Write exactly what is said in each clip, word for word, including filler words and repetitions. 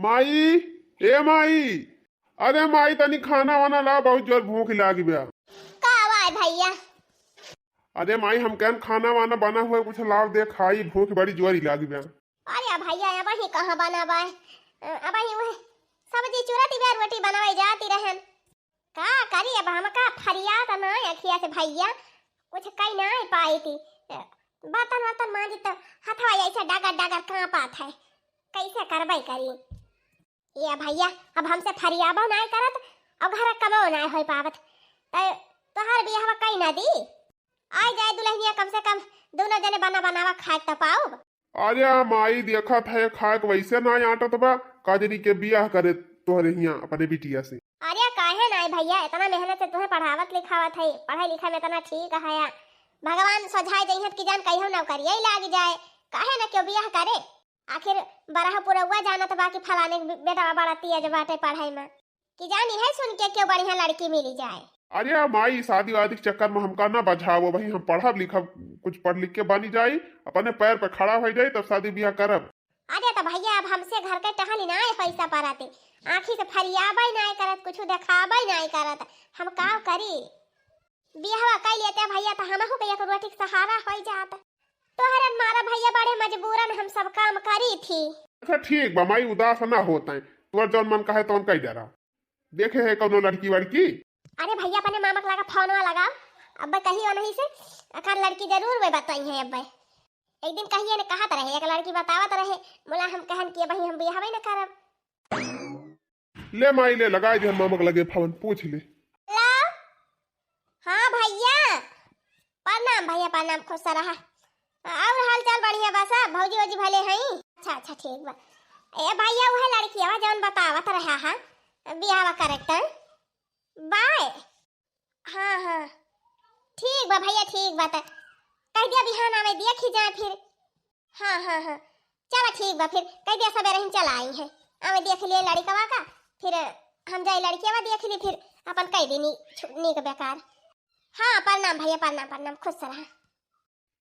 माई, ए माई, अरे माई, तनी खाना वाना ला, बहुत जोर भूख लागी बा। का आवा है भैया? अरे माई, हम कहन खाना वाना बना हुआ कुछ लाव दे खाई, भूख बड़ी जोर लागी बा। अरे भैया, अबही कहाँ बना बा? अबही वह सब्जी चुरत बा, रोटी बनावे जाती रहन। का करी अब, हमका फरियात ना अखिया से भैया, कुछ कही ना पाई थी। बर्तन वर्तन मांजी तो हथवा ऐसे डगर डगर कांपत है, कैसे करबे करी? ए भैया, अब हमसे फरियाबो नाय करत, अब घर कमो नाय होई पावत। त तोहार बियाहवा कई ना दी, आय जाए दुल्हनिया, कम से कम दोनों जने बना बनावा खाए त पाउब। अरे माई, देखत है खाए के वैसे नाय आटत बा, काजनी के बियाह करे तोहरे हियां अपने बिटिया से। अरे काहे नाय भैया, इतना मेहनत से तुम्हें पढ़ावत लिखावत है, पढ़ाई लिखाई में इतना ठीक है, भगवान सोझाए जइहत कि जान कहियो नौकरिया ही लाग जाए, काहे ना क्यों बियाह करे? आखिर बरह पुरौआ जानत बा कि फलाने के बे-, बेटवा बड़ा तेज बाटे पढ़ाई में। कि जान इहे सुन के क्यों बढ़िया लड़की मिली जाए। अरे माई, शादी वादी के चक्कर में हमका ना बझाओ भाई, हम पढ़ब लिखब, कुछ पढ़ लिख के बनी जाई, अपने पैर पे खड़ा हो जाई, तब शादी ब्याह करब। अरे तो भैया, अब हमसे घर के टहली ना पैसा पाराते, आँखी से फरियाबे ना करत, कुछ देखाबे ना करत, हम का करी? बियाहवा कई लेते भैया, तो हमहू के एक रोटी के सहारा हो जात। तोहरन मारा भैया, बड़े मजबूरन हम सब काम करी थी। अच्छा ठीक बा माई, उदास ना होत है, तोर जौन मन कहे तौन कई डरा। देखे है कौनो लड़की वड़की? अरे भैया, अपने मामा के लगा फोनवा लगाओ, अब कही ओनही से, अकर लड़की जरूर वे बताई है। अब एक दिन कहिए ने कहत रहे, एक लड़की बतावत रहे, बोला हम कहन कि भाई हम बियाहवे न करब। ले माई ले, लगाई दे मामा के लगे फोन, पूछ ले। हेलो, हाँ भैया, प्रणाम भैया, प्रणाम, खुश रहा। और हाल चाल बढ़िया बा सब? भौजी वौजी भले हई? अच्छा अच्छा, ठीक बा। ए भैया, उहे लड़किया जौन बतावत रहा है बियाहवा करे के बाय। हाँ हाँ, ठीक बा भैया, ठीक बा। त कह दिया बिहान आवे, देखी जाए फिर। हाँ हाँ हाँ, चला ठीक बा, फिर कह दिया सबेरे ही चला आई है। आवे देख लिए लड़कवा का, फिर हम जाए लड़किया देख ली, फिर अपन कह देनी छु-, नीक बेकार। हाँ, प्रणाम भैया, प्रणाम प्रणाम, खुश रहा।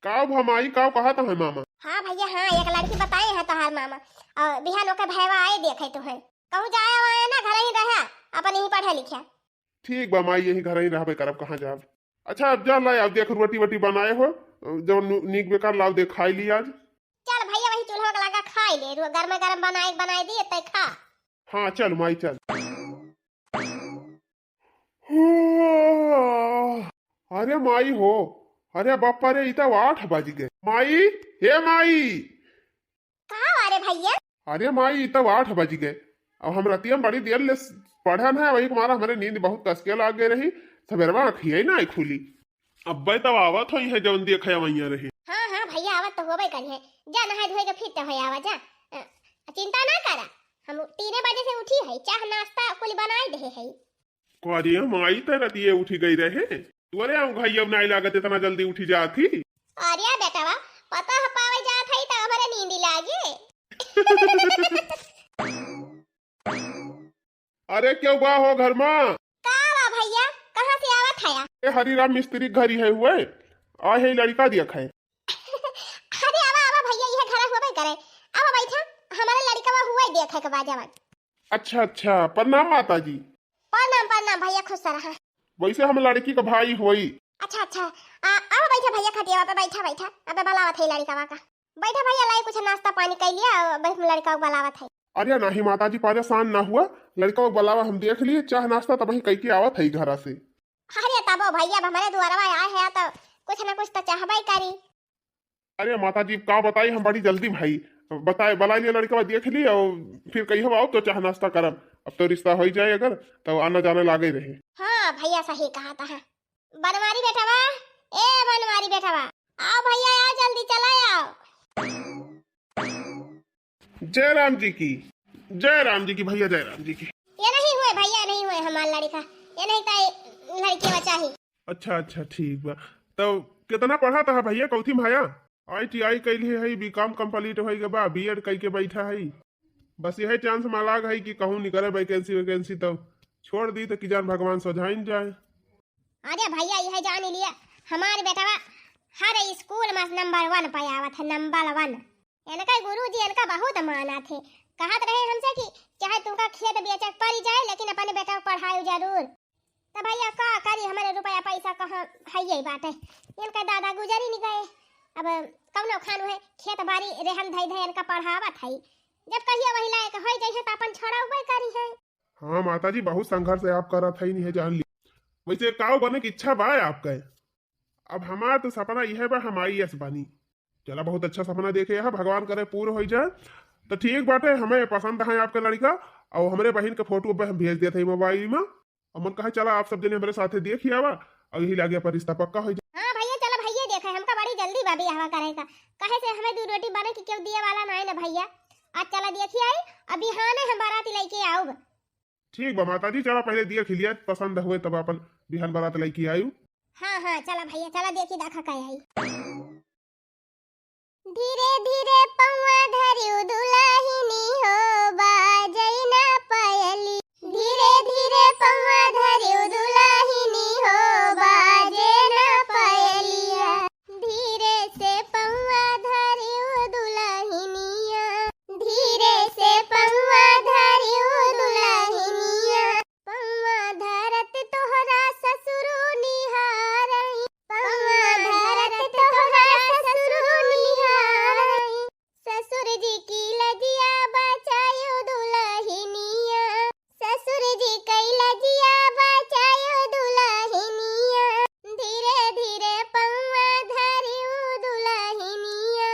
का भा माई, का कहत है मामा? हाँ भैया, हाँ, एक लड़की बताए है तोहार मामा, और बिहान ओकर भैया आए देखे तो है। कहूँ जाए वाए ना, घर ही रहे, अपन यहीं पढ़े लिखे। ठीक बा माई, यही घर ही रहबे करब, कहाँ जाब। अच्छा, अब जा ला, अब देख रोटी वोटी बनाए हो, जौन नु-, नीक बेकार लाव दे, खाई ली आज। चल भैया, वही चूल्हा के लगा खाई ले, रो-, गर्मा गर्म बनाए, बनाए दिए, तै खा। हाँ, चल माई, चल। अरे माई हो, अरे बापा रे, ई तब आठ बज गए। माई, हे माई। का अरे भैया? अरे माई, ई तब आठ बज गए। अब हम रतिया में बड़ी देर ले स-, पढ़न है, वही के मारा हमरे नींद बहुत कसके लाग गए रही। सबेरवा अखिया ही ना आई खुली। अब्बे तब आवत होई है जौन देखे वैया रहे। हाँ हाँ भैया, आवत तो होबे करी है। जा नहाए धोए के फिर तो है आवा जा। अ, चिंता ना करा, हम तीने बजे से उठी है, चाह नाश्ता कुल बनाए दे है। अरे माई, त रतिये उठी गई रहे। तोरे आऊं घई अब नाई लागत, इतना जल्दी उठी जात ही। अरे बेटवा, पता है पावे जात है त हमरे नींद लागे। अरे क्यों बा हो घर मा? का बा भैया, कहाँ से आवत है? ए हरिराम मिस्त्री घरी है हुए, आ है लड़का दिया खाए। अरे आवा आवा भैया, यह घर हुआ करे, आवा बैठा, हमारा लड़का हुआ देखे के बा जवन। अच्छा अच्छा, प्रणाम माता जी। प्रणाम प्रणाम भैया, खुश रहा। वैसे हम लड़की का भाई होई। अच्छा अच्छा, आ, आवा बैठा भैया, खटियावा पे बैठा बैठा, अबे बुलावत है लड़कावा का। बैठा भैया, लाई कुछ नाश्ता पानी कर लिया, अब हम लड़का को बुलावत है। अरे नहीं माता जी, परेशान ना हुआ, लड़का को बुलावा, हम देख लिए, चाह नाश्ता तब ही कह के आवत है घरा से। अरे तबो भैया, अब हमारे दुआरवा आए है तो कुछ ना कुछ तो चाहबे करी। अरे माता जी, का बताई, हम बड़ी जल्दी भाई बताए, बुला लिया लड़का, देख ली और फिर कहियो आओ तो चाह नाश्ता करब। अब तो रिश्ता हो ही जाए अगर, तो आना जाना लागे रहे। हाँ भैया, सही कहा था। बनवारी बेटवा, ए बनवारी बेटवा, आओ भैया, आओ जल्दी, चला आओ। जय राम जी की, जय राम जी की भैया, जय राम जी की। ये नहीं हुए भैया, नहीं हुए हमार लड़का, ये नहीं ताई लड़की बचा ही। अच्छा अच्छा, ठीक बा। तो कितना पढ़ा था भैया, कौथी में हया? आई टी आई कैली है, बी कॉम complete होई के बा, बी एड कई के बैठा है। बस यही चांस में लाग है कि कहूँ निकले वैकेंसी वैकेंसी, तो छोड़ दी तो कि जान भगवान सोझाइन जाए। अरे भैया, यह जान लिया, हमारे बेटवा हर स्कूल में नंबर वन पे आवत है, नंबर वन। इनका गुरुजी इनका बहुत मानत है, कहत रहे हमसे कि चाहे तुमका खेत बेचे के पड़ी जाए, लेकिन अपने बेटा को पढ़ायो जरूर। तब भैया का करी, हमारे रुपया पैसा कहाँ है, यही बात है, इनका दादा गुजरी नहीं गए। अब कौनो खानु है, खेत बाड़ी रहन धई धई इनका पढ़ावत है, जब कहिए वही लायक हो जाइए तो अपन छोड़ाउबे करी है। हाँ माता जी, बहुत संघर्ष है आप करत है, नहीं है जान ली। वैसे काव बने की इच्छा बा आपके? अब हमार तो सपना यह बा, हम आईएएस बनी। चला, बहुत अच्छा सपना देखे है, भगवान करे पूर्ण हो जाए। तो ठीक बाटे, हमें पसंद है आपका लड़का, और हमरे बहिन के फोटो अब हम भेज देते हैं मोबाइल में। और मन कहे चला आप सब जने हमरे साथे देखि आवा, और यही लागे अपन रिश्ता पक्का हो जाए। हाँ भैया, चला भैया देखे, हमका बड़ी जल्दी बा बियाहवा करे का, कहे से हमें दू रोटी बने की क्यों दिए वाला ना है ना भैया। आज चला देखि आई, अब बिहाने हम बाराती लेके आउब। ठीक बा माता जी, चला पहले देखि लिया, पसंद हुए तब अपन बिहान बारात लेके आयु। हाँ हाँ, चला भैया, चला देखी दाखा का आई। धीरे धीरे पौआ धरिउ दुलहिनी हो, बाजै ना पायली। धीरे धीरे पौआ धरिउ दुलहिनी हो, बाजे ना पायलिया। धीरे से पौआ धरिउ दुलहिनिया, धीरे से पौआ धरिउ दुलहिनिया। पौआ धरत तोहरा ससुरु निहारई, पौआ धरत तोहरा ससुरु निहारई। ससुर जी की लजिया बचायो दुलहिनिया, ससुर जी कई लजिया बचायो दुलहिनिया। धीरे धीरे पौआ धरियो दुलहिनिया,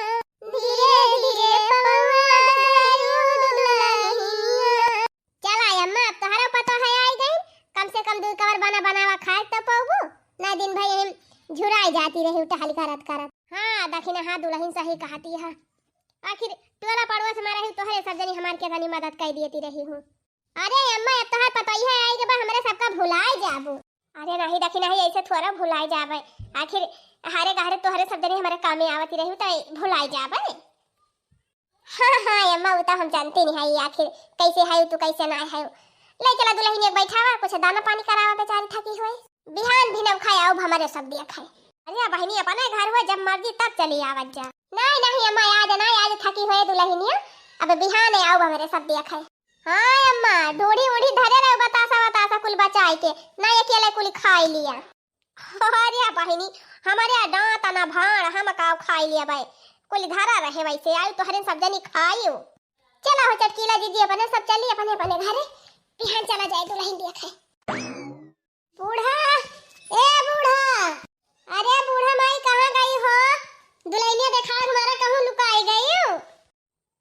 धीरे धीरे पौआ धरियो दुलहिनिया। चला अम्मा, अब तोहरो पतोह आई गई, कम से कम दू कवर बना बनावा खाए तो पौबू, ना दिन भर यही झुराई जाती रही टहल करत करत। हाँ दखिना, हाँ दुलहिन सही कहती है, आखिर टोला पड़ोस में रही तोहरे सब जनी हमार केतनी मदद कर देती रही हूँ। अरे अम्मा, अब तोहार पतोहिया आई के बा, हमरे सबका भुलाए जाबू। अरे नहीं दखिना, ऐसे थोड़ा भुलाए जाबे, आखिर हरे गहरे तोहरे सब जनी हमारे कामे आवती रही तो भुलाए जाबे। हाँ हाँ अम्मा, वो तो हम जानते नहीं है आखिर कैसे है तू, कैसे ना है। ले चला दुलहिन एक बैठावा, कुछ दाना पानी करावा, बेचारी थकी हुई। बिहान भी नव खाए आउब, हमरे सब दिया खाए। अरे बहिनी, अपने घर हुए, जब मर्जी तब चली आवत जा। नहीं नहीं अम्मा, आज नहीं, आज थकी हुए दुलहिनिया, अब बिहाने आउब, हमरे सब दिया खाए। हाँ अम्मा, ढूढ़ी उढ़ी धरे रहो, बतासा वतासा कुल बचाए के, ना अकेले कुल खाई लिया। अरे बहिनी, हमारे दांत ना भाड़, हम काव खाई लिया बे, कुल धरा रहे वैसे, आयु तोहरे सब जनी खायु। चला हो चटकीला दीदी, अपने सब चली अपने अपने घरे, बिहान चला जाए दुलहिन दिया खाए। बूढ़ा, ए बूढ़ा, अरे बूढ़ा माई कहाँ गई हो? दुलहिनिया देखावे हमारा कहूँ लुकाई गई हो?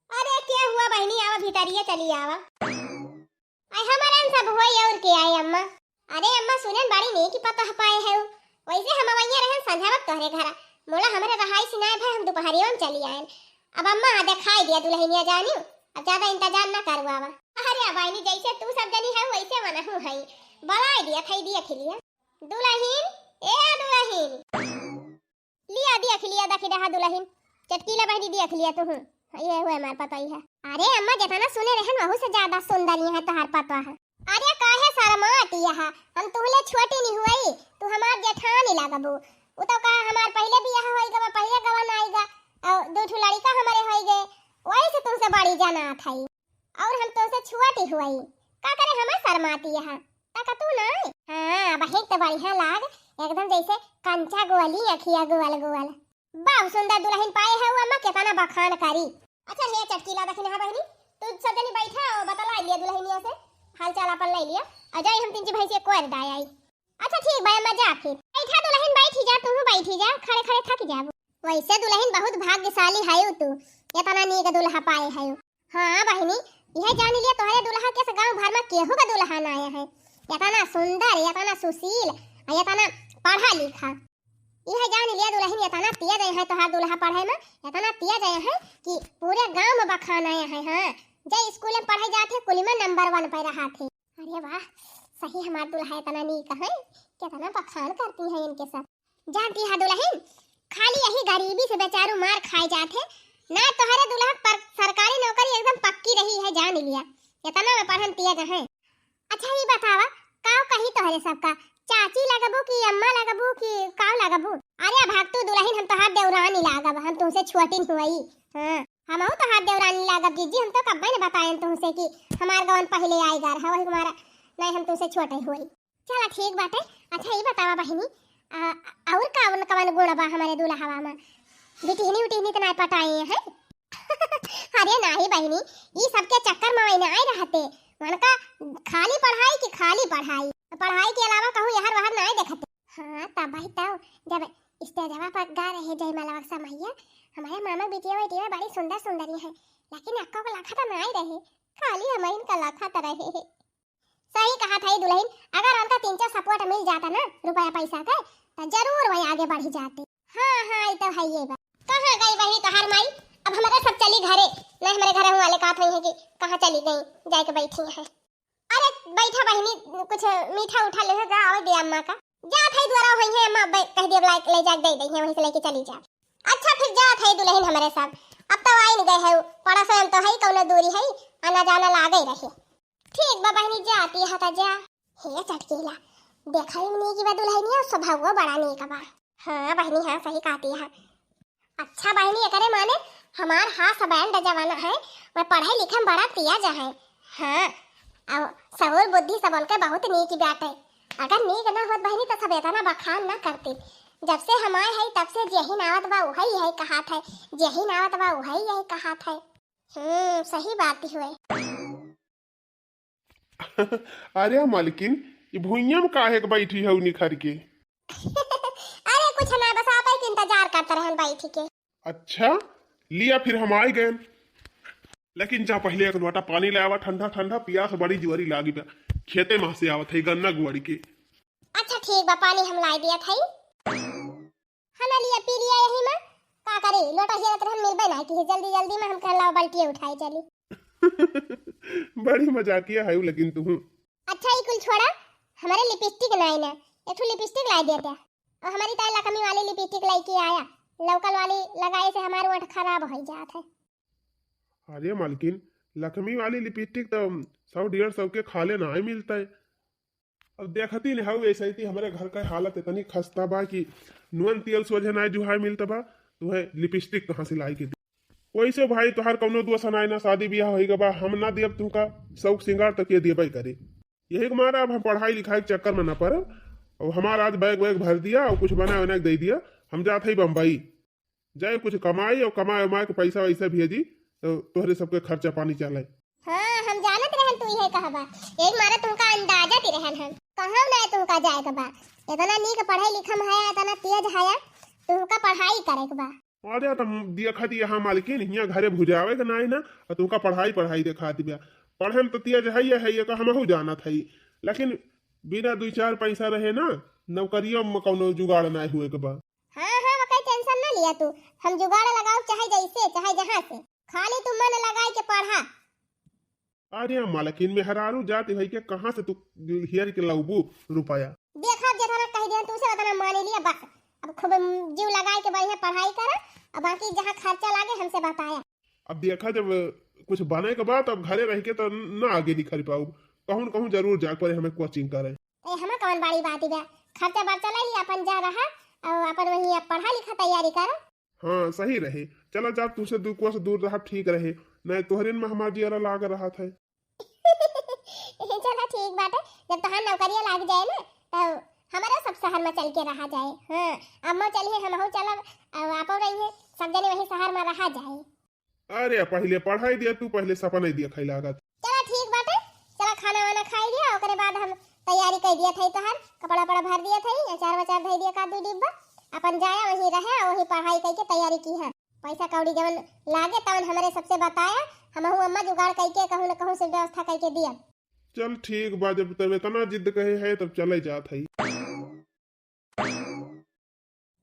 अरे के हुआ बहिनी, आवा भीतरिया चली आवा। आई हमारे हम सब होई और के आए अम्मा। अरे अम्मा सुनन बड़ी नीक पतोह पाए है, वैसे हम वैया रहन संझावत तोहरे घरा, मोला हमरे रहाई सिनाए भाई हम दोपहरिया में चली आए। अब अम्मा हाँ देखाई दिया दुलहिनिया जानियो, अब ज्यादा इंतजार ना करवावा। अरे अबाइनी, जैसे तू सब जनी है वैसे मनहू है, बलाई दिया थई दिया खिलिया। दुलहिन, ए दुलहिन, लिया दिया खिलिया, दखी रहा दुलहिन, चटकीला बहिनी दिया खिलिया तू हूँ, ये हुए हमार पतोही है। अरे अम्मा, जितना सुने रहन वहू से ज्यादा सुंदर ये है तोहार पतोह है। अरे काहे शर्मात यह, हम तुहले छोटी नहीं हुई, तू हमार जेठानी लगबू। उ तो कहा हमार पहले बियाह होई गवा, पहले गवन आई गा, और दो ठो लड़का हमारे होई गए, वही से तुमसे बड़ी जनात है। और हम तुमसे छोटी हुई, का करे हमें शर्माती है, तक तू ना? हाँ, बहिन तो बढ़िया लाग, एकदम जैसे कंचा गोली, अखिया गोल गोल। बहुत सुंदर दुलहिन पाए है अम्मा, केतना बखान करी। अच्छा हे चटकीला दखिनहा बहिनी, तू सब जनी बैठा और बतला लिया दुलहिनिया से, हाल चाल अपन ले लिया, और जाई हम तीन ची भैंसिया कोर दाय आई। अच्छा ठीक बा अम्मा, जा फिर। बैठा दुलहिन, बैठी जा, तू बैठी जा, खड़े खड़े थक जाबू। वैसे दुलहिन बहुत भाग्यशाली है तू, इतना नीक दुल्हा पाए है। हाँ बहिनी, यह जान लिया तोहरे दुल्हा के से गांव भर में केहू का दुल्हा ना आया है, इतना सुंदर, इतना सुशील, और इतना पढ़ा लिखा। यह जान लिया दुलहिन, इतना तेज है तोहार दुल्हा पढ़े में, इतना तेज है कि पूरे गांव में बखान आया है। हाँ, जे स्कूल में पढ़े जात है, कुल में नंबर वन पे रहा थे। अरे वाह, सही हमार दुल्हा इतना नीक है, कितना बखान करती है इनके सब। जानती है दुलहिन, खाली यही गरीबी से बेचारू मार खाए जात है, ना तोहरे दुल्हा पर सरकारी नौकरी एकदम पक्की रही है, जान लिया, इतना में पढ़न तेज है। अच्छा ही बतावा, काव कही तोहरे सबका, चाची लगबू कि अम्मा लगबू कि काव लगबू? अरे भाग तू दुलहिन, हम तोहार देवरानी लागब, हम तुमसे छोटी नहीं हुई। हाँ। हमहू तोहार देवरानी लागब जीजी, हम तो कब्बे न बताएन तुहसे कि हमार गवन पहिले आइगा रहा, वही हमारा नहीं, हम तुहसे छोटे होई। चला ठीक बाटे। अच्छा ई बतावा बहिनी, आ, और कवन कवन गुण बा हमरे दुल्हवा में? बिटिहनी उटिहनी त नाय पटाए हैं? अरे नाही बहिनी, ई सबके चक्कर में वही नाय रहते। उनका खाली पढ़ाई की खाली पढ़ाई, पढ़ाई के अलावा कहूँ यहर वहर नाय देखते। हाँ तब भाई तब जब स्टेजवा पर गा रहे जयमाला बक्सा मैया, हमारे मामा बिटिया बिटिया बड़ी सुंदर सुंदर ही है, लेकिन अक्का को लाखा तो नाय रहे, खाली हमारे इनका लाखा तो रहे है। सही कहा था ये दुल्हन, अगर उनका तीन चार सपोर्ट मिल जाता ना रुपया पैसा का, तो जरूर वही आगे बढ़ी जाते। हाँ हाँ, ये तो है ये बात। कहाँ गई बहिनी तोहार माई? अब हमारे सब चली घरे, नहीं हमारे घर वाले कहा था कि कहाँ चली गई, जाके बैठी हैं। अरे बैठा बहिनी, कुछ मीठा उठा ले जा, आवे दे अम्मा का। जा थाई द्वारा होई है अम्मा, बै-, कह दिया लाई, ले जाके दे दे है, वहीं से लेके चली जा। अच्छा फिर जा थाई दुल्हन हमारे साथ, अब तो आई न गए है, पड़ा स्वयं तो है, कौनो दूरी है, आना जाना लागे रहे। ठीक बा बहिनी, जाती है त जा। हे चटकीला, देखा ही नीक बा दुल्हनिया, स्वभावो बड़ा नीक बा। हाँ बहिनी, हाँ सही कहती है। अच्छा बहिनी, एकरे माने हमार हास बैंड जवाना है, मैं पढ़े लिखे में बड़ा तेज है। हाँ, अब सऊर बुद्धि सब उनके बहुत नीक बाटे। अगर नीक ना होत बहिनी तो सब इतना बखान ना करती। जब से हम आए हैं तब से जेही नावत बा उहई यही कहात है, जेही नावत बा उहई यही कहात है। हम्म, सही बात हुए। अरे मालकिन, ई भुइयां में काहे के बैठी हऊ निखर के? अरे कुछ ना, बस आप ही के इंतजार करत रहन बैठ के। अच्छा, लिया फिर हम आइ गएन। लेकिन जा पहिले एक लोटा पानी ले आवा ठंडा ठंडा, पियास बड़ी जुआरी लागी बा। खेते में से आवत है गन्ना गुआरी के। अच्छा ठीक बा, पानी हम लाई दिया थाई। हना लिया पी लिया यही में। का करी, लोटा हेरत रहन मिलबे ना की, जल्दी जल्दी में हम कहला बाल्टिया उठाए चली। बड़ी मजाकिया है लेकिन तू। अच्छा ई कुल छोड़ा, हमारे लिपस्टिक नाई ना, एक ठो लिपस्टिक लाई देते। और हमारी ताई लकमी वाली लिपस्टिक लेके आया, लोकल वाली लगाए से हमार ओठ खराब हो जात है। अरे मालकिन, लकमी वाली लिपस्टिक तो सौ डेढ़ सौ के खाले ना मिलता है। अब देखती न हऊ, ऐसे ही हमरे घर का हालत इतनी खस्ता बा कि नून तेल सोझे ना जुहाए मिलत बा, तुहे लिपस्टिक कहाँ से लाई के दी। वैसे भाई तोहार कौनो दोष ना, ना शादी ब्याह होई गबा, हम ना दियब तुमका शौक सिंगार तो के दियबे करे। यही के मारा अब हम पढ़ाई लिखाई के चक्कर में ना पड़ब। अब हमार आज बैग वैग भर दिया और कुछ बना बना के दे दिया, हम जात हई बम्बई। जाए कुछ कमाई और कमाए उमाए के पैसा वैसा भेजी, तो तोहरे सबके खर्चा पानी चले। हाँ, हम जानत रहन तू इहे कहबा, यही मारे तुमका अंदाजा ती रहन हम। कहम ना तुमका जाए के बा, इतना नीक पढ़े लिखम है, इतना तेज है, तुमका पढ़ाई करे के बा। अरे तुम देखा दी यहाँ मालकिन, हियाँ घरे भुजावे के नाई ना, और तुमका पढ़ाई पढ़ाई देखा दिया। पढ़े में तो तेज है, ये है, ये का हमहू जानत है, लेकिन बिना दुई चार पैसा रहे ना, नौकरियों में कौनो जुगाड़ ना हुए के बा। हाँ, हाँ, ओकर टेंशन ना लिया तू। हम जुगाड़ लगाओ चाहे जैसे, चाहे जहाँ से। खाली तू मन लगाए के पढ़ा। अरे मालकिन, मेहरारू जाति भई के कहाँ से तू हेर के लाउबू रुपया? देखा, अब जितना कह दिया तू से उतना मान लिया बस। अब खूब जीव लगाए के बढ़िया पढ़ाई करा, अब बाकी जहाँ खर्चा लागे हमसे बताया। अब देखा, जब कुछ बने के बाद अब घरे रह के तो ना आगे निखर पाउब। कहूँ न कहूँ जरूर जाए पड़े हमें कोचिंग करे। ए, हमें कौन बड़ी बात बा, खर्चा बर्चा ले लिया, अपन जा रहा और अपन वहीं अब पढ़ा लिखा तैयारी करा। हाँ, सही रहे। चला जा, तुझसे दू कोस दूर रहा ठीक रहे, नहीं तोहरे में हमार जियरा लाग रहा था। चला ठीक बाटे, जब तोहार नौकरिया लाग जाए ना, तब हमारा सब शहर में चल के रहा जाए। हाँ, अम्मा चली है, हमहू चलब, और आपो रही है, सब जने वही शहर में रहा जाए। अरे, पहिले पढ़ाई दिया तू, पहिले सपना दिया खाई लागत। चला ठीक बाटे, चला खाना वाना खाई लिया, ओकरे बाद हम तैयारी कर दिया था तोहार, कपड़ा वपड़ा भर दिया था, अचार वचार धर दिया का दू डिब्बा, अपन जाया वहीं रहे, वहीं पढ़ाई करके तैयारी की है। पैसा कौड़ी जवन लागे तवन हमरे सबसे बताया, हमहू अम्मा जुगाड़ करके कहूँ न कहूँ से व्यवस्था करके दिया। चल ठीक बा, जब तब इतना जिद कहे है तब चले जात है।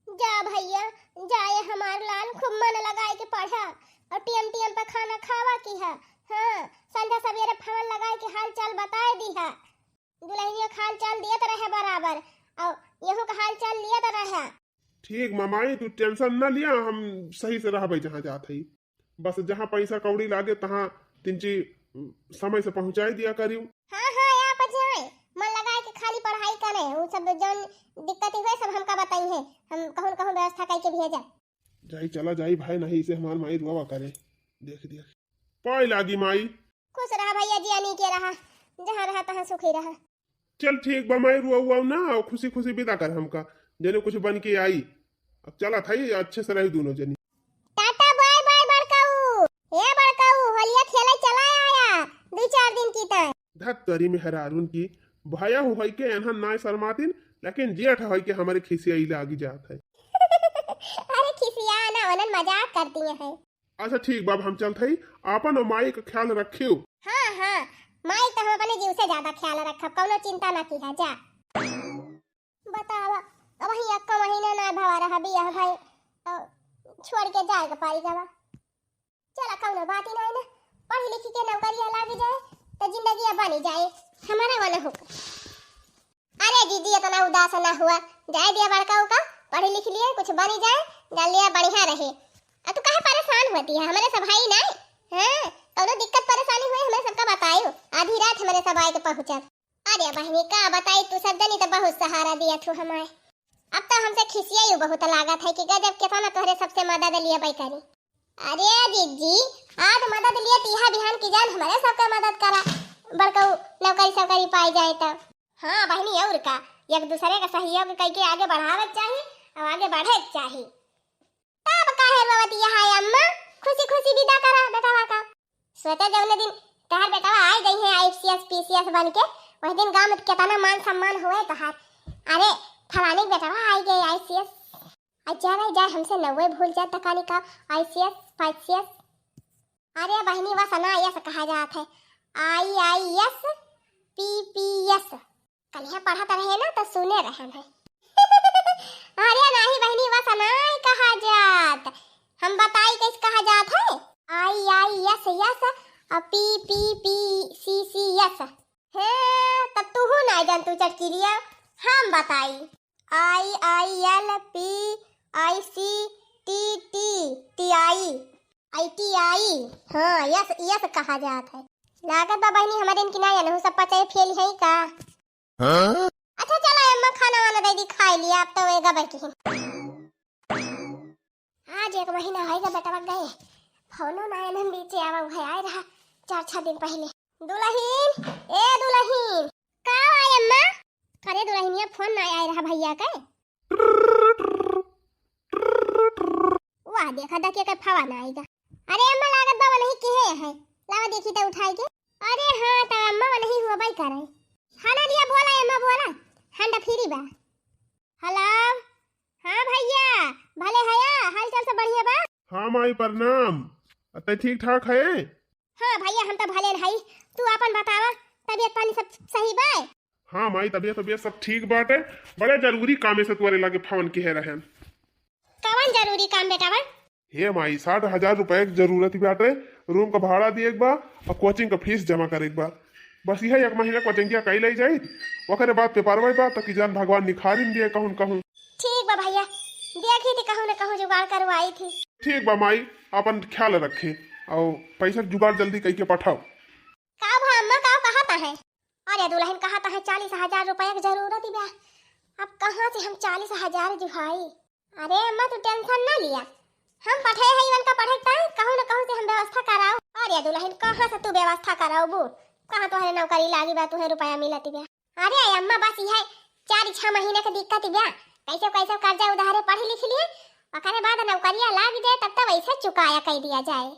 जा भैया, जाए हमार लाल, खूब मन लगाए के पढ़ा और टीएम टीएम पे खाना खावा की है। हाँ, संध्या सवेरे फोन लगाए के हाल चाल बताए दी है। दुल्हनिया का हाल चाल दियत रहे बराबर और यहू का हाल चाल लियत रहे। ठीक मामाई, तू टेंशन न लिया, हम सही से रहबे जहाँ जात हई। बस जहाँ पैसा कौड़ी लागे तहाँ तिनची समय से पहुँचाई दिया करियो। हाँ, हाँ, आप जाए, मन लगाए के खाली पढ़ाई करे, उ सब जौन दिक्कत हुए सब हमका बताई है, हम कहूँ न कहूँ व्यवस्था करके भेजा। जाई, चला जाई भाई, नहीं इसे हमार माई रुआवा करे। देख, देख। पाए लागी माई। खुश रहा भैया जी, अनी के रहा, जहाँ रहा तहाँ सुखी रहा। चल ठीक बा माई, रुआ उआ ना, और खुशी खुशी विदा कर हमका, जने कुछ बन के आई। अब चला था, अच्छे से रही दोनों जनी। टाटा बाय बाय बड़काऊ। हे बड़काऊ, होलिया खेले चला आया, दो चार दिन की तय। धत तरी में हरारुन की, भया हो होई के एनहन नाय शर्मातिन, लेकिन जेठ होई के हमारे खिसियाई लागी जात है। अरे खिसिया ना, ओनन मजाक करती है। अच्छा ठीक बा, अब हम चलत हई, आपन और माई का ख्याल रखियो। हाँ, हाँ, माई तो हम अपने जीव से ज्यादा ख्याल रखब, कौनो चिंता ना किहा जा। बतावा, अब ही एक्का महीना ना भवा रहा बियाह भाई, तो छोड़ के जाए के पड़ी गवा। चला, कौनो बात ही नहीं ना, पढ़ लिख के नौकरिया लाग जाए, तो जिंदगी बनी जाए, हमारा वाला हो। अरे जीजी, इतना उदास ना हुआ, जाए दिया बड़का उका, पढ़ लिख लिए, कुछ बनी जाए, जान लिया बढ़िया रहे। आ तू काहे परेशान होती है, हमारे सब भाई ना, हाँ, कौनो दिक्कत परेशानी हुए, हमें सबका बतायो, आधी रात हमारे सब आए के पहुँचत। अरे बहनी, का बताई, तू सब जनी तो बहुत सहारा दिया तू हमारे। अब तो हमसे खिसियाई बहुत लागत है कि गजब कितना तोहरे सबसे मदद लिए बैकरी। अरे जीजी, आज मदद लिए तीहा बिहान की जान हमारे सबके मदद करा, बड़कऊ नौकरी सौकरी पाई जाए तो। हाँ बहनी, और का, एक दूसरे का सहयोग कई के आगे बढ़ावे के चाही और आगे बढ़े के चाही। तब काहे रोवत यहाँ है अम्मा, खुशी खुशी विदा करा बेटवा का। सोचा जौने दिन तहार बेटवा आई गई है आईसीएस पीसीएस बन के, वही दिन गाँव में कितना मान सम्मान हुए तहार। अरे फलानी के बेटवा आई गए आईसीएस। अच्छा भाई जाए हमसे नौवे भूल जात तकानी का आईसीएस पीसीएस। अरे बहनी, वस ना यस कहा जात है, I I S P P S. कलिया पढ़त रहे ना तो सुने रहन है। अरे नाही बहनी, वस ना कहा जात, हम बताई कैसे कहा जात है। I I S yes, P P P C C S. हे, तब तू ना जान तू चटकिलिया, हम बताई। I I L P I C T T T I. I T I. हाँ, यस यस कहा जात है। लागत बा बहनी हमारे इनकी ना जानहु सब पचाए फेल है का। हाँ? अच्छा चला अम्मा, खाना वाना दे दी, खाई लिया, अब तो वेगा बैठी है। आज एक महीना होइगा बेटवा गए, फोनो ना एनन बीचे आवा, उहे आए रहा चार छह दिन पहले। दुलहिन, ए दुलहिन। का आए अम्मा? अरे दुलहिनिया, फोन ना आए रहा भैया के। वाह, देखा डकिया के फोन आएगा। अरे अम्मा, लागत बा नहीं किहे है, लावा देखी तो उठाई के। अरे हाँ, तो अम्मा नहीं हुआ भाई करे। हाँ ना दिया, बोला अम्मा, बोला, हंडा फ्री बा। हेलो, हाँ भैया, भले हया, हाल चाल सब बढ़िया बा? हाँ माई प्रणाम, अते ठीक ठाक है? हाँ भैया, हम तो भले हई, तू आपन बतावा, तबीयत पानी सब सही बा? हाँ माई, तबीयत तबीयत सब ठीक बाटे। बड़े जरूरी कामे से तोरे लगे फोन किहे रहन। कवन जरूरी काम बेटा बा? हे माई, साठ हजार रुपया के जरूरत बाटे, रूम का भाड़ा दिए के बा और कोचिंग का फीस जमा करे के बा। बस यह एक महीना कोचिंगिया कई ले जाई, ओकरे बाद पेपरवा बा, ताकि जान भगवान निखारिन दिए कहूँ न कहूँ। ठीक बा भैया, देखी थी कहूँ न कहूँ जुगाड़ करवाई थी। ठीक बा माई, अपन ख्याल रखे और पैसा के जुगाड़ जल्दी कई के पठाओ। का भा अम्मा, का कहत है? अरे दुलहिन, कहत है चालीस हजार रुपया के जरूरत बा। अब कहाँ से हम चालीस हजार जुहाई? अरे अम्मा, तू टेंशन ना लिया, हम पठे है इवन का पढ़े ताई, कहूँ न कहूँ से हम व्यवस्था कराओ। अरे दुलहिन, कहाँ से तू व्यवस्था कराओबू? कहाँ तोहरे नौकरी लागी बा, तुहे रुपया मिलत बा? अरे अम्मा, बस यह चार छह महीना के दिक्कत बा, कैसे कैसे कर्जा उधारे पढ़ लिख लिए, ओकरे बाद नौकरिया लाग जाए तब तो वैसे चुकाया कर दिया जाए।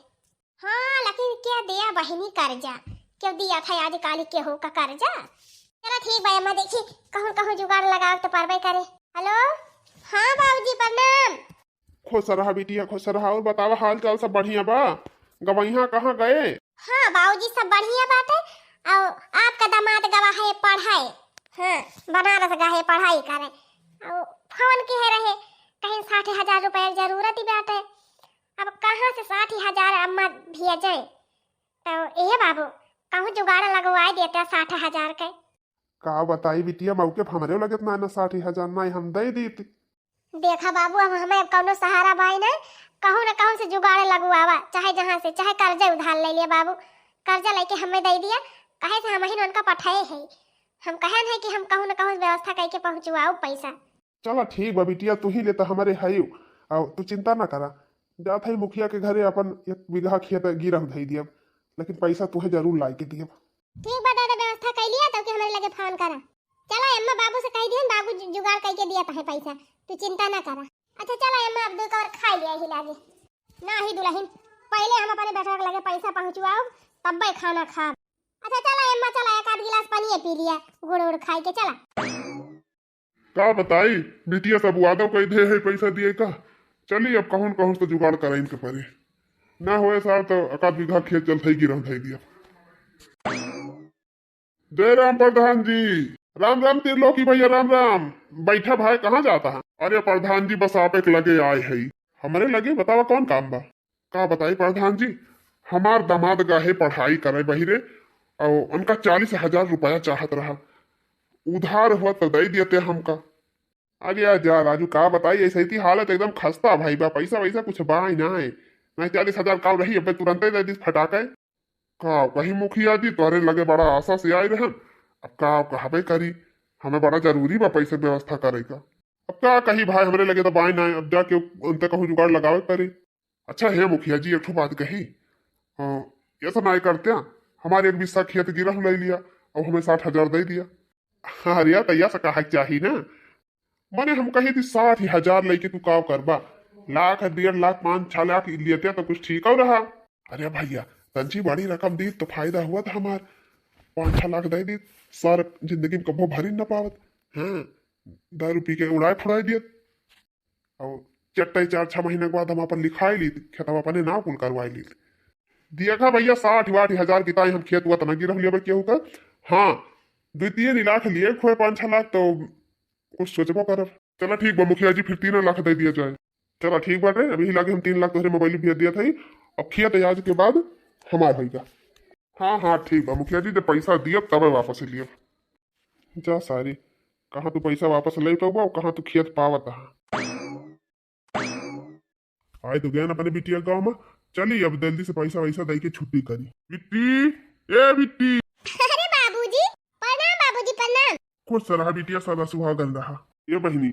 हाँ, लेकिन क्या दिया बहिनी कर्जा? क्यों दिया था आजकल केहू का कर्जा? चला ठीक बा अम्मा, देखी कहूँ कहूँ जुगाड़ लगाव तो परबे करे। हेलो, हाँ बाबूजी प्रणाम। खुश रहा बिटिया, खुश रहा। और बतावा, हाल चाल सब बढ़िया बा? गवैया कहाँ गए? हाँ बाबूजी, सब बढ़िया बाटे। और आपका दामाद गवा है पढ़ाई, हाँ, बनारस गए पढ़ाई करे। और फोन किहे रहे, कहीं साठ हजार रुपया जरूरत ही बाटे। अब कहाँ से साठ हजार अम्मा भेजे? तो ए बाबू, कहूँ जुगाड़ लगवाए देते साठ हजार के। का बताई बिटिया, मौके पर हमरे लगे इतना ना साठ हजार ना हम दे दीत। देखा बाबू, अब हमें अब कौनो सहारा बाई ना, कहूँ ना कहूँ से जुगाड़ लगवावा, चाहे जहाँ से, चाहे कर्जा उधार ले लिया बाबू, कर्जा लेके हमें दे दिया, कहे से हम ही उनका पठाए है। हम कहन है कि हम कहूँ ना कहूँ से व्यवस्था करके पहुँचवाओ पैसा। चला ठीक बा बिटिया, तू ही ले तो हमारे हयू, और तू चिंता ना करा, जात हई मुखिया के घरे, अपन एक बीघा खेत गिरह धई दियब, लेकिन पैसा तुहे जरूर लाई के दियब। ठीक बा दादा, व्यवस्था कइ लिया, तब के हमरे लगे फोन करा। चला अम्मा, बाबू से कहि दिहन, बाबू जु-, जुगाड़ कइ के दिया तहे पैसा, तू चिंता ना करा। अच्छा चला अम्मा, अब दू कवर खाइ लिया ही लागे। नाही दुलहिन, पहिले हम अपने बेटवा के लगे पैसा पहुँचवाओ, तब्बे खाना खाब। अच्छा चला अम्मा, चला एक आध गिलास पानी पी लिया, गुड़ उड़ खाइ के चला। का बताई, बिटिया सब वादा कइ दे है पैसा दिए का। चली अब कहूँ न कहूँ से जुगाड़ कराइन के परे। ना होए साहब तो एक आध बीघा खेत चल थई गिरह धई दिया। जय राम प्रधान जी। राम राम त्रिलोकी भैया, राम राम। बैठा भाई, कहाँ जाता है? अरे प्रधान जी, बस आप एक लगे आए है। हमरे लगे बतावा, कौन काम बा? का बताई प्रधान जी, हमार दामाद गए पढ़ाई करे बहिरे, और उनका चालीस हजार रुपया चाहत रहा, उधार हुआ तो दे देते हमका। अरे यार जा राजू, का बताई, ऐसे ही हालत एकदम खस्ता भाई बा, पैसा वैसा कुछ बा ही ना है, नहीं चालीस हजार का रही, अबे तुरंते दे दी फटाके। का कही मुखिया जी, तोहरे लगे बड़ा आशा से आए रहन, अब का कहबे करी, हमें बड़ा जरूरी बा पैसे व्यवस्था करे का। अब का कही भाई, हमरे लगे तो बाय ना, अब जाके उनते कहूँ जुगाड़ लगावे पड़ी। अच्छा हे मुखिया जी, एक ठो बात कही, हाँ, ऐसा ना करते, हमारे एक बिस्सा खेत गिरह ले लिया, अब हमें साठ हजार दे दिया। अरे यार, तैया से कहा चाही ना, मने हम कही थी साठ हजार लेके तू का करबा, लाख, डेढ़ लाख, पाँच छह लाख लेते तो कुछ ठीक हो रहा। अरे भैया, तंची बड़ी रकम दी तो फायदा हुआ था हमार, पाँच छह लाख दे दी, सार जिंदगी में कबो भरी न पावत। हाँ, दारू पी के उड़ाए फुड़ाए दियत। और चट्टे चार छह महीने के बाद हम अपन लिखाई ली, खेतवा अपने नाव कुल करवाई ली। दिया का भैया, साठ वाठ हजार की ताई हम खेत हुआ तना गिरह लेबे केहू का। हाँ, दो तीन लाख लिए खोए पाँच छह लाख तो कुछ सोचबो करब। चला ठीक बा मुखिया जी, फिर तीन लाख दे दिया जाए। चला ठीक बाटे, अभी लागे हम तीन लाख तोहरे मोबाइल भेज दिया था, अब खेत आज के बाद हमार होइगा। हाँ हाँ ठीक बा मुखिया जी, जब पैसा दियब तबे वापस लियब। जा सारी, कहाँ तू पैसा वापस ले पाबा और कहाँ तू खेत पावत हा। आए तो गया ना अपने बिटिया गाँव में, चली अब जल्दी से पैसा वैसा दे के छुट्टी करी। बिट्टी, ए बिट्टी। अरे बाबूजी, प्रणाम बाबूजी, प्रणाम। खुश रहा बिटिया, सदा सुहागन रहा। ए बहिनी,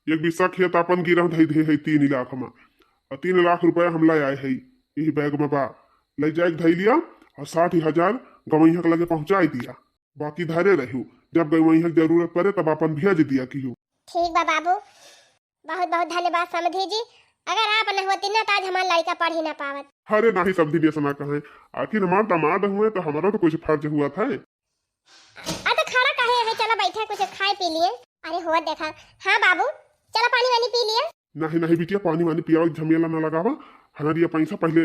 एक बिस्सा खेत आपन गिरह धई दे है तीन लाख में, और तीन लाख रुपया हम ले आए है, यही बैग में बा, ले जाए के धई लिया, और साठ हजार गवैया के लगे पहुँचाई दिया, बाकी धरे रहू, जब गवैया के जरूरत पड़े तब आपन भेज दिया किहू। ठीक बा बाबू, बहुत बहुत धन्यवाद समधी जी, अगर आप न होती ना तो आज हमार लड़का पढ़ ही ना पावत। अरे नाही समधी जी, ऐसा ना कहे, आखिर हमार दामाद हुए तो हमारा तो कुछ फर्ज हुआ था। आ तो खड़ा काहे है, चला बैठा कुछ खाए पी लिए। अरे हो देखा, हाँ बाबू, चला पानी वानी पी लिए। नहीं नहीं बिटिया, पानी वानी पियावे के झमेला ना लगावा, हमारी ये पैसा पहले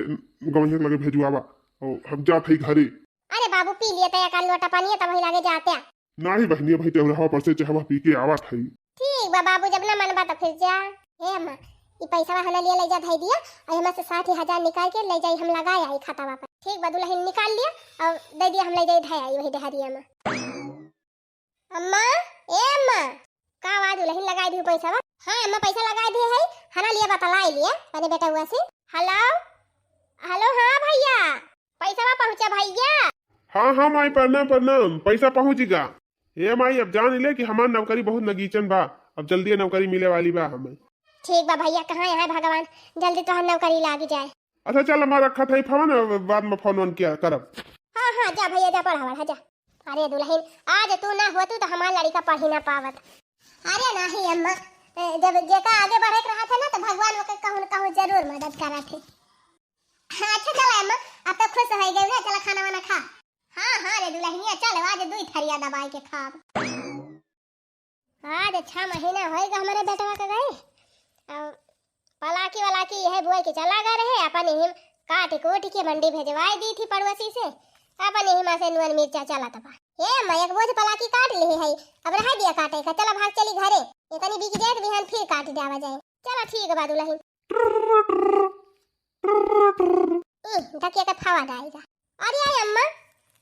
गवैया के लगे भेजवावा, और हम जात है घरे। अरे बाबू पी लिए तो एक लोटा पानी है, तब वही लागे जाते। नाही बहनिया भाई, टेउरहवा पर से चहवा पी के आवत हई। ठीक बा बाबू, जब ना मन बा तो फिर जा। हे अम्मा, ई पैसा हना लिए ले जा धई दिया, और हमा से साठ हजार निकाल के ले जाई, हम लगाए आई खातावा पर। ठीक बा दुलहिन, निकाल लिया और दे दिया, हम ले जाई धई आई वही डहरिया में। अम्मा, ए अम्मा, का आवाज दुलहिन लगाई दी पैसा बा? हाँ अम्मा, पैसा लगाई दी है, हना लिए बतलाई लिए अपने बेटा हुआ से। हेलो, हेलो, हाँ भैया, पैसा बा पहुँचा भैया। हाँ हाँ माई, प्रणाम प्रणाम, पैसा पहुँच गा। ए माई, अब जान ले कि हमार नौकरी बहुत नगीचन बा, अब जल्दी नौकरी मिले वाली बा हमें। ठीक बा भैया, कहाँ यहाँ भगवान, जल्दी तोहर नौकरी लाग जाए। अच्छा चल, हमार रखा था फोन, बाद में फोन वोन किया करब। हाँ हाँ, जा भैया जा, पढ़ा वढ़ा जा। अरे दुलहिन, आज तू ना होतू तो हमार लड़का पढ़ी ना पावत। अरे नाही अम्मा, ए, जब जेका आगे बढ़े के रहा था ना तो भगवान ओके कहूँ न कहूँ जरूर मदद करा थे। हाँ, अच्छा चला अम्मा, अब तो खुश हो गए ना, चला खाना वाना खा। हाँ हाँ रे दुलहिनिया, चल आज दुई थरिया दबाई के खाब। आज छह महीना होइगा हमरे बेटवा के गए। अब पलाकी वलाकी यह बोए के चला गए रहे, अपन यही काट कूट के मंडी भेजवाई दी थी पड़ोसी से, अपन यही मा से नून मिर्चा चला तबा। हे अम्मा, एक बोझ पलाकी काट ली है, अब रह दिया काटे का, चला भाग चली घरे, इतनी बिक जाए तो बिहान फिर काट जावा जाए। चला ठीक बा दुलहिन। ई, धकिया के फावा डाल जा। अरे आई अम्मा,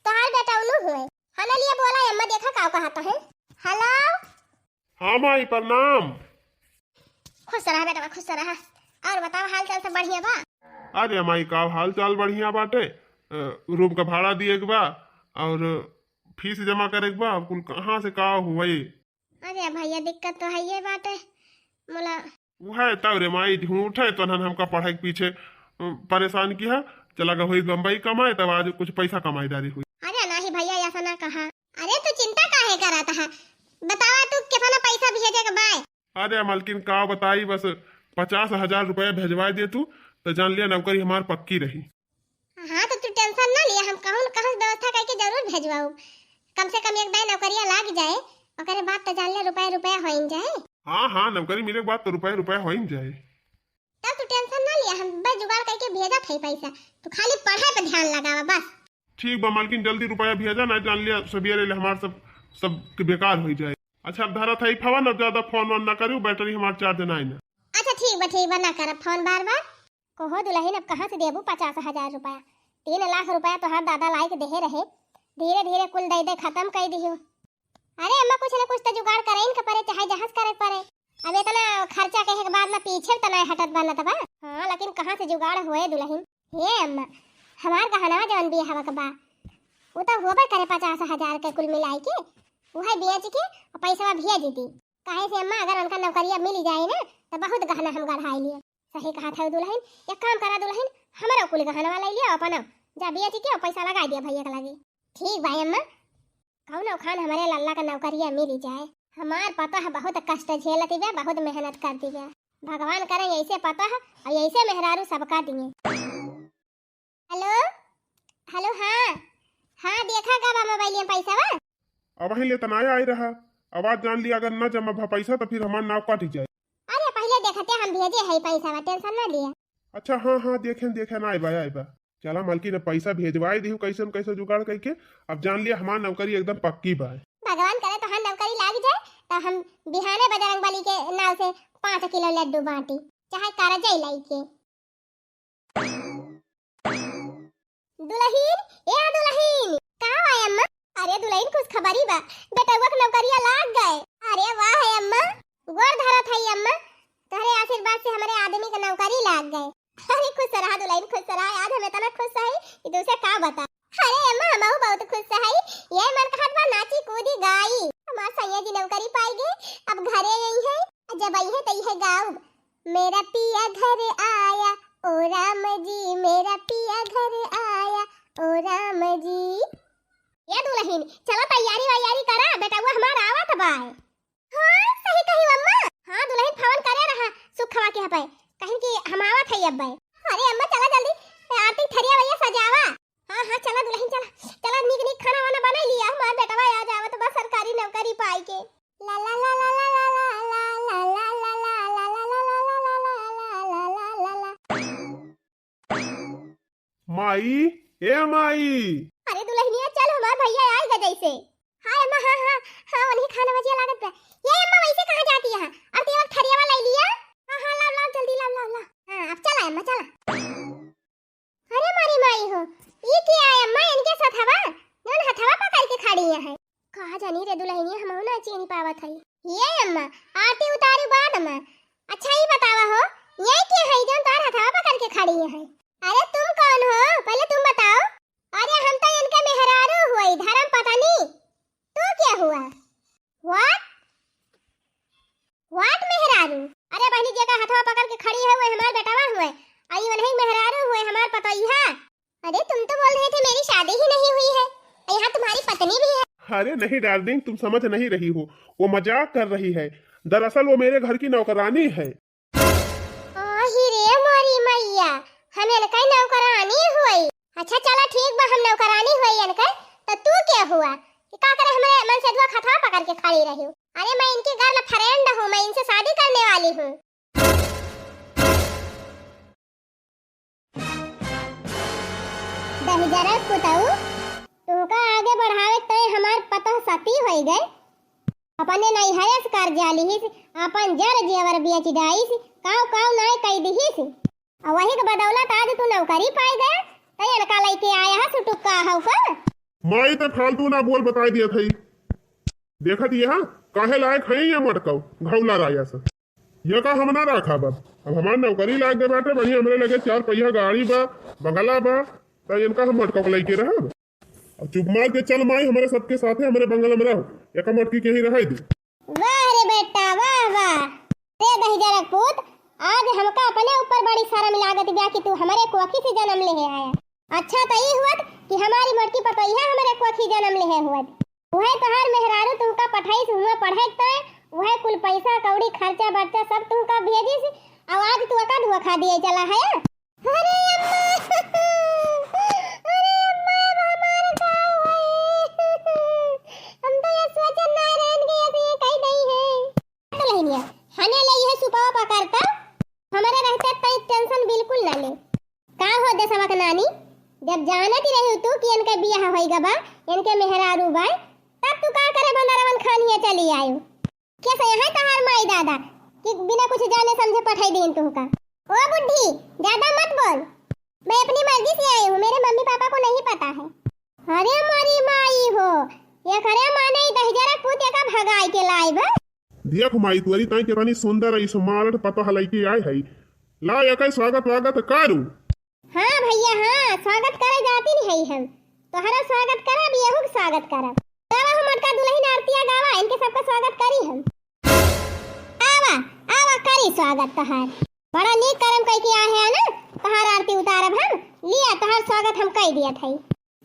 तोहार बेटा उनु हुए। हना लिया बोला अम्मा, देखा का कहता है। हेलो। हाँ माई, प्रणाम। खुश रहा बेटा, खुश रहा। और बताओ, हाल चाल सब बढ़िया बा? अरे माई, का हाल चाल बढ़िया बाटे। अ, रूम का भाड़ा दिए के बा और फीस जमा करे के बा। अब कुल कहाँ से का हुए? अरे भैया, दिक्कत तो है ये बाटे। मोला उहै तब रे माई, झूठै तोहन हमका पढ़ाई के पीछे, अ, परेशान किहा। चला गए होई बम्बई कमाए, तब आज कुछ पैसा कमाई डारी होई। अरे नाही भैया, ऐसा ना कहा। अरे तू चिंता काहे करत है? बतावा तू कितना पैसा भेजे के बाय? अरे मलकिन का बताई, बस पचास हजार रुपया भेजवाए दे तू, तो जान लिया नौकरी हमार पक्की रही। हाँ, तो तू tension ना लिया, हम कहूँ न कहूँ से व्यवस्था करके जरूर भेजवाऊ। कम से कम एक दाई नौकरिया लाग जाए, ओकरे बाद तो जान ले रुपया रुपया होइन जाए। हाँ, हाँ, नौकरी मिले के बाद तो रुपया रुपया होइन जाए। तब तू tension ना लिया, हम बस जुगाड़ करके भेजत है पैसा, तू खाली पढ़ाई पे ध्यान लगावा बस। ठीक बा मालकिन, जल्दी रुपया भेजा, ना जान लिया सबियरे ले हमार सब, सब के बेकार हो जाए। अच्छा, अब धरत है फोन, अब ज्यादा फोन वोन ना करू, battery हमार charge ना है ना। अच्छा ठीक बा, ठीक बा, ना करब फोन बार बार। कहो दुलहिन, अब कहाँ से देबू पचास हजार रुपया? तीन लाख रुपया तोहार दादा लाई के देहे रहे, धीरे धीरे कुल दे दे खत्म कर दियो। अरे अम्मा, कुछ न कुछ तो जुगाड़ करे इनके परे, चाहे जहाज करे परे। अब इतना खर्चा कहे के बाद में पीछे तो नहीं हटत बनत बा। हाँ, लेकिन कहाँ से जुगाड़ होए दुलहिन? हे अम्मा, हमार गहनवा जवन बियाहवा के बा, उ तो होबे करे पचास हजार के कुल मिलाई के, उहे बेच के पैसवा भेज दी। काहे से अम्मा, अगर उनका नौकरिया मिल जाए ना, तो बहुत गहना हम गढ़ाई लिए। सही कहा था दुलहिन, एक काम करा दुलहिन, हमारा कुल गहनवा ले लिया अपना, जा बेच के पैसा लगा दिया भैया के लगे। ठीक बा अम्मा, कौनो खान हमरे लल्ला का नौकरिया मिल जाए। हमार पतोह बहुत कष्ट झेलती बा, बहुत मेहनत करती बा। भगवान करे ऐसे पतोह और ऐसे मेहरारू सबका दिए। हेलो, हेलो, हाँ, हाँ, देखा का बा मोबाइल में पैसा बा? अब वहीं ले तना आए रहा, आवाज जान लिया, अगर न जमा भा पैसा तो फिर हमार नाव काट जाए। अरे पहले देखते हम भेजे है पैसा बा, tension ना लिया। अच्छा, हाँ, हाँ, देखें, देखें, आए बा, आए बा। चला मालकिन, अब पैसा भेजवाए दिहू कैसे न कैसे जुगाड़ करके। अब जान लिया हमार नौकरी एकदम पक्की बा। भगवान करे तोहार नौकरी लाग जाए, तो हम बिहाने बजरंग बली के नाव से पाँच किलो लड्डू बांटी, चाहे कर्जा ही लाई के। दुलहिन, ए दुलहिन, का बा अम्मा? अरे दुलहिन, खुशखबरी बा, बेटउआ के नौकरिया लाग गए। अरे वाह है अम्मा, गोड़ धरत है अम्मा, तोहरे आशीर्वाद से हमरे आदमी के नौकरी लाग गए। अरे खुश रहा दुलहिन, खुश रहा। आज हम इतना खुश है कि तुमसे का बता। अरे अम्मा, हमहू बहुत खुश है। ये मन कहत बा नाची कूदी गाई। हमार सैया जी नौकरी पाई गए, अब घरे आई है, जब आई है तो ये गाउब। मेरा पिया घर आया, ओ राम जी, मेरा पिया घर आया, ओ राम जी। ये दुलहिन, चला तैयारी वैयारी करा, बेटउआ हमार आवत बाय। हाँ, सही कही अम्मा। हाँ, दुलहिन फोन करे रहा, सुखवा के हपे, कहिन कि हम आवत है अब्बे। अरे अम्मा, चला जल्दी, आरती थरिया वैया सजावा। हाँ, हाँ, चला दुलहिन, चला, चला, नीक नीक खाना वाना बनाई लिया, हमार बेटवा आ जावत बा सरकारी नौकरी पाई के। ला ला ला। माई, ए माई। अरे दुलहिनिया, चल, हमार भैया आइगा जैसे। हाँ अम्मा, हाँ, हाँ, हाँ, उन्हीं खाना बजिया लागत बा। ये अम्मा, वैसे कहाँ जाती है? अब तेरा थरियावा लाई लिया। हाँ, हाँ, लाओ, लाओ, जल्दी लाओ, लाओ, लाओ। हाँ, अब चला अम्मा, चला। अरे मारी माई हो, ई के आय अम्मा इनके साथ हवा? जौन हथवा पकड़ के खड़ी है। कहा जानी रे दुलहिनिया, हमहू ना चीनी पावत है। ये अम्मा, आरती उतारी बाद में। अच्छा ई बतावा हो, ये के है जौन तार हथवा पकड़ के खड़ी है? अरे तुम कौन हो, पहले तुम बताओ। अरे हम तो इनके मेहरारू हुई, धर्म पत्नी। तू क्या हुआ? What? What मेहरारू? अरे बहनी, जेका हथवा पकड़ के खड़ी है, वो हमार बेटवा हुए। आई उन्हीं मेहरारू हुए, हमार पतोहिया। अरे तुम तो बोल रहे थे मेरी शादी ही नहीं हुई है, यहाँ तुम्हारी पत्नी भी है। अरे नहीं darling, तुम समझ नहीं रही हो, वो मजाक कर रही है। दरअसल वो मेरे घर की नौकरानी है। आही रे मोरी मैया, हम इनका नौकरानी हुई। अच्छा चला ठीक बा, हम नौकरानी हुई इनका, तो तू के हुआ? कि का करे हमरे मन से धुआ खथवा पकड़ के खड़ी रही हूँ? अरे मैं इनकी girlfriend हूँ, मैं इनसे शादी करने वाली हूँ। दहिजरक पुतऊ, तुहका आगे बढ़ावे तय हमार पतोह सती होई गए। अपने नैहरे से कर्जा लिहिस, अपन जर जेवर बेच डाइस, काव काव नाय कई दिहिस। और वही के बदौलत आज तू नौकरी पाई गया, तय इनका लइके आया है सुटुक्का हौ का? माई ते फालतू ना बोल, बताई दिया थई। देखत यहाँ काहे लायक है ये मटकौ घौला राया से। ये का हम ना राखब अब। अब हमार नौकरी लाग गए बाटे, बढ़िया हमरे लगे चार पहिया गाड़ी बा, बंगला बा, त इनका हम मटका के लइके रहब। अब चुप मार के चल माई, हमरे सबके साथे हमरे बंगला में रहो, एका मटकी के ही रहे दे। वाह रे बेटा, वाह, वाह। रे दहिजरक पूत, आज हमका अपने ऊपर बड़ी शर्म लागत बा कि तू हमरे कोखी से जन्म लेहे आया। अच्छा त ई हुअत कि हमारी मोटकी पतोहिया हमरे कोखी जन्म लेहे हुअत। उहे तोहार मेहरारू तुहका पठाइस हुआ पढ़े के तय, उहे कुल पैसा कौड़ी खर्चा बर्चा सब तुहका भेजिस, अउ आज तू ओका धोखा दिए चला है। अरे अम्मा, अरे अम्मा, अब हमार का होई? हम तो ये सोचन ना रहन कि ऐसे ये कही नहीं है। दुल्हनिया, हने ले यह सुपावा पकड़ता, हमारे रहते तई tension बिल्कुल ना ले। का हो देशवा के नानी, जब जानत ही रही तू कि इनके बियाह होई गबा, इनके मेहरारू बाय, तब तू का करे बनरवन खानिया चली आयो? कैसे यहाँ तहार माई दादा कि बिना कुछ जाने समझे पठाई दीन तुहका? ओ बुढ़ी, ज्यादा मत बोल। मैं अपनी मर्जी से आई हूँ, मेरे मम्मी पापा को नहीं पता है। अरे मोरी माई हो, ये करे माने ई दहिजरा पूत एका भगाई के लाई बा। देख माई, तोरी ताई केतनी सुंदर है, smart पतोह लइके आए है। ला एकर स्वागत वागत करू। हाँ भैया, हाँ, स्वागत करे जाती नहीं है हम। तोहरा स्वागत करब, यहू के स्वागत करब। गावा हो मोटका दुल्हन आरतिया गावा, इनके सबका स्वागत करी हम। आवा, आवा, करी स्वागत तोहार। बड़ा नीक करम कई के आए है ना, तोहार आरती उतारब हम। लिया, तोहार स्वागत हम कई दिया थाई।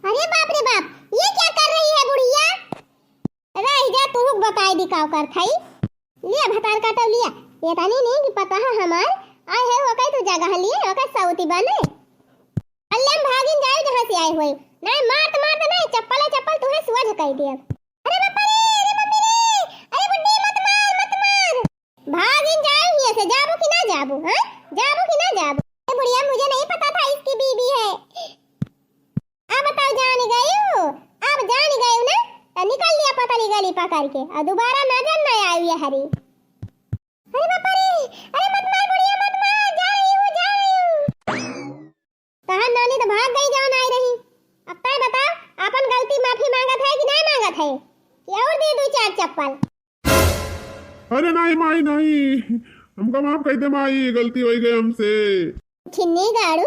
अरे बाप रे बाप, ये क्या कर रही है बुढ़िया? रह जा, तू बताई दी का करत हई। लिया भतार काटो, लिया। ये तनी नहीं कि पता है हमार, आए है वो कई तू जगह लिए, वो कई सऊती बने। अल्ले हम भागिन जाए जहाँ से आए हुए। नहीं मारत मारत नहीं, चप्पल है चप्पल तुहे सुअज कई दिया। अरे बाप रे, अरे मम्मी रे, अरे बुड्ढी मत मार, मत मार। भागिन जाए हियाँ से, जाबू कि ना जाबू, हाँ? जाबू कि ना जाबू? ए बुढ़िया, मुझे नहीं पता था इसकी बीवी है। अब तो जान गयू, अब जान गयू ना, तो निकल लिया पतली गली पकड़ के, और दोबारा नजर न आयु ये हरी। अरे बाप रे, अरे मत मार बुढ़िया, मत मार, जा रही हूँ, जा रही हूँ। तहार नानी तो भाग गई जौन आई रही। अब तय बताओ, आपन गलती माफी मांगत है कि नहीं मांगत है, कि और दे दू चार चप्पल? अरे नहीं माई नहीं, हमका माफ कर दे माई, गलती हो गई हमसे। छिन्नी गाड़ू,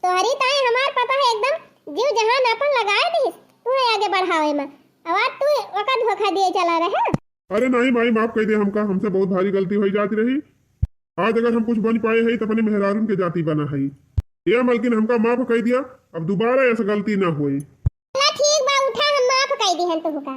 तोहरी ताई हमार पता है एकदम जीव जहान अपन लगाए दिस, तू है आगे बढ़ावे में, अब आज तू ओका धोखा दिए चला रहे। अरे नहीं माई, माफ कर दे हमका, हमसे बहुत भारी गलती हो जाती रही। आज अगर हम कुछ बन पाए है तो अपने मेहरारून के जाति बना है। ये मलकिन हमका माफ कर दिया, अब दोबारा ऐसा गलती ना होए। चला ठीक बा, उठा, हम माफ कर दी हन तुहका।